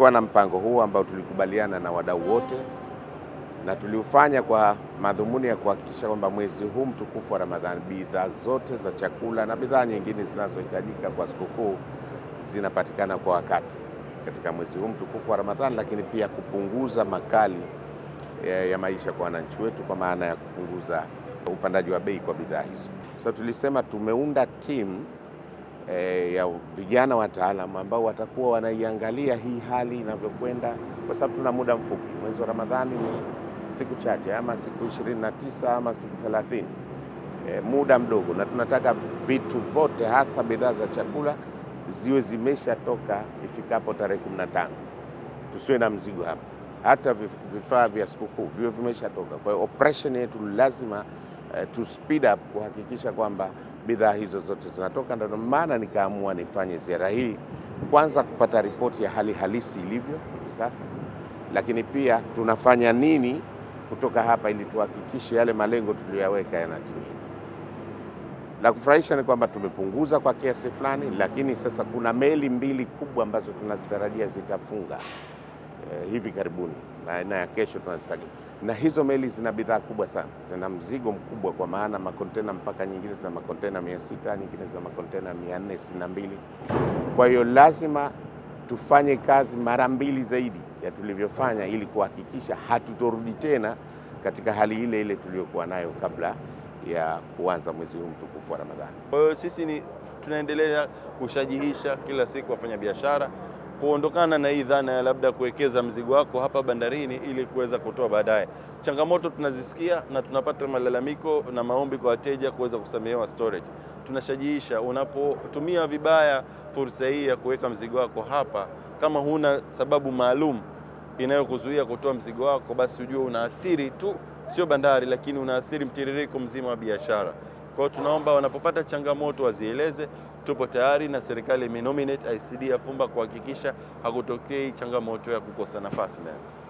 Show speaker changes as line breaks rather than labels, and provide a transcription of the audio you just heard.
Tulikuwa na mpango huu ambao tulikubaliana na wadau wote na tuliufanya kwa madhumuni ya kuhakikisha kwamba mwezi huu mtukufu wa Ramadhani bidhaa zote za chakula na bidhaa nyingine zinazohitajika kwa sikukuu zinapatikana kwa wakati katika mwezi huu mtukufu wa Ramadhani, lakini pia kupunguza makali ya maisha kwa wananchi wetu kwa maana ya kupunguza upandaji wa bei kwa bidhaa hizo. So tulisema tumeunda timu ya vijana wataalamu ambao watakuwa wanaiangalia hii hali inavyokwenda, kwa sababu tuna muda mfupi. Mwezi wa Ramadhani ni siku chache, ama siku 29 ama siku 30, muda mdogo, na tunataka vitu vyote hasa bidhaa za chakula ziwe zimeshatoka ifikapo tarehe 15. Tusiwe na mzigo hapa, hata vifaa vya sikukuu viwe vimeshatoka. Kwa hiyo operation yetu lazima to speed up kuhakikisha kwamba bidhaa hizo zote zinatoka. Ndio maana nikaamua nifanye ziara hii, kwanza kupata ripoti ya hali halisi ilivyo hivi sasa, lakini pia tunafanya nini kutoka hapa ili tuhakikishe yale malengo tuliyoyaweka yanatimia. La kufurahisha ni kwamba tumepunguza kwa kiasi fulani, lakini sasa kuna meli mbili kubwa ambazo tunazitarajia zitafunga hivi karibuni, na ya kesho tunazitarajia. Na hizo meli zina bidhaa kubwa sana, zina mzigo mkubwa, kwa maana makontena mpaka nyingine zina makontena 600, nyingine zina makontena 462. Kwa hiyo lazima tufanye kazi mara mbili zaidi ya tulivyofanya ili kuhakikisha hatutorudi tena katika hali ile ile tuliyokuwa nayo kabla ya kuanza mwezi huu mtukufu wa Ramadhani.
Kwa hiyo sisi ni tunaendelea kushajihisha kila siku wafanyabiashara kuondokana na hii dhana ya labda kuwekeza mzigo wako hapa bandarini ili kuweza kutoa baadaye. Changamoto tunazisikia na tunapata malalamiko na maombi kwa wateja kuweza kusamehewa storage. Tunashajihisha, unapotumia vibaya fursa hii ya kuweka mzigo wako hapa, kama huna sababu maalum inayokuzuia kutoa mzigo wako, basi ujue unaathiri tu sio bandari, lakini unaathiri mtiririko mzima wa biashara. Kwa hiyo tunaomba wanapopata changamoto wazieleze. Tupo tayari na serikali imenominate ICD ya Fumba kuhakikisha hakutokei changamoto ya kukosa nafasi mbele.